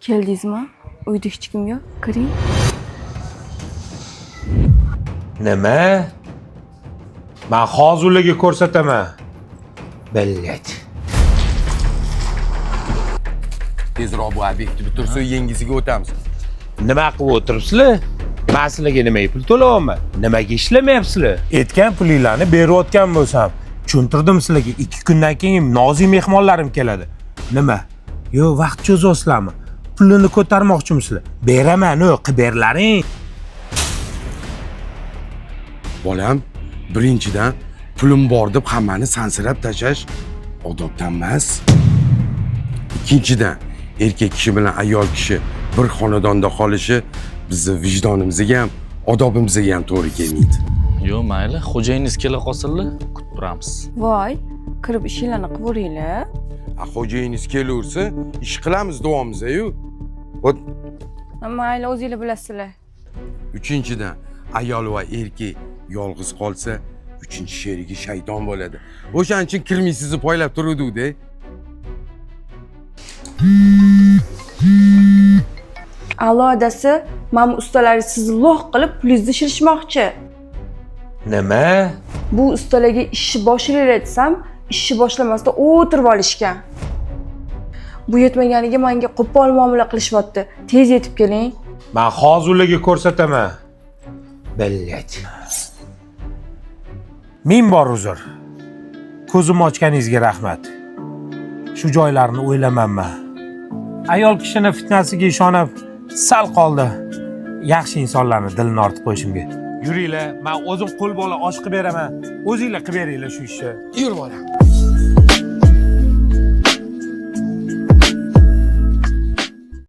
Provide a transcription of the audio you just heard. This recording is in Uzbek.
Keldingizmi? Uyda hech kim yo'q. Kiring. Nima? Man hozir ularga ko'rsataman. Billat. Tezroq bu obyektni bitirsa, yangisiga o'tamiz. Nima qilib o'tiribsizlar? Man sizlarga nimaga pul to'layapman? Nimaga ishlamayapsizlar? Aytgan pulinglarni berayotgan bo'lsam, tushuntirdim sizlarga, 2 kundan keyin nozik mehmonlarim keladi. Nima? Yo, vaqt cho'zyapsizlarmi? Pulini ko'tarmoqchimisizlar? Beraman, u qilib berlaring. Bolam, birinchidan pulim bor deb hammani sansirab tashlash odobdan emas. Ikkinchidan, erkak kishi bilan ayol kishi bir xonadonda qolishi bizni vijdonimizga ham, odobimizga ham to'g'ri kelmaydi. Yo'q, mayli, xo'jayiningiz kela qolsinlar, kutib turamiz. Voy, kirib ishinglarni qilaveringlar. A xo'jayiningiz kelaversa, ish qilamiz davomizda-yu. Вот. Mayli, o'zinglar bilasizlar. Uchinchidan, ayol va erkak yolg'iz qolsa, uchinchi sherigi shayton bo'ladi. O'shaning uchun kirmaysizni poylab turuvdik-da. Allo adasi, mana bu ustalar sizni lo'q qilib pulingizni shirishmoqchi. Nima? Bu ustalarga ishni boshlanglar desam, ishni boshlamasdan o'tirib olishgan. Bu yetmaganiga menga qo'pol muomala qilishyapti. Tez yetib keling. Man hozir ularga ko'rsataman. Billat. Ming bor uzr. Ko'zimni ochganingizga rahmat. Shu joylarni o'ylamanman. Ayol kishini fitnasiga ishonib sal qoldi. Yaxshi insonlarni dilini ortib qo'yishimga. Yuringlar, men o'zim qo'l bola osh qilib beraman. O'zinglar qilib beringlar shu ishni. Yur bolam.